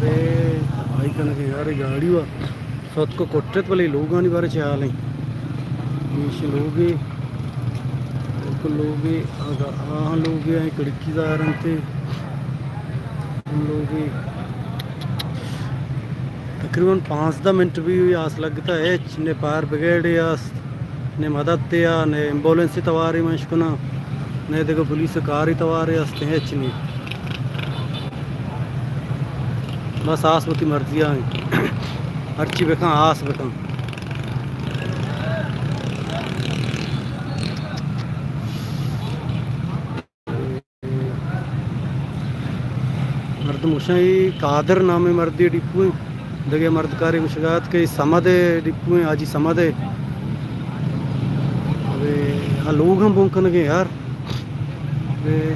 اے تباہی کنگے یار، اے گاڑی وا ستک کٹت، بلے لوگانی بارے چے حال ایں؟ ایش لوگے، بالکل لوگے، آگا آہاں لوگے، آئی کڑکی ظاہر انت، لوگے۔ تقریباً پانزدہ منٹ بی ہوئی، آس لگتا ہچ نے فائر بریگیڈے است، نے مدد تے آ، نے ایمبولینس توارے من اشکناں، نے دگہ پولیس کاری توارے است، ہچ نی۔ بس آس وتی مرضی آ ایں۔ ہرچی بکن، آس بکن۔ مردم گوشاں اے قادر نامیں مردے ڈیپو ایں۔ دگہ مردکارے گوشگا ات کہ اے صمد ءِ ڈیپو ایں، حاجی صمد ءِ۔ ابے آ لوگ ہم بون کنگے یار۔ ابے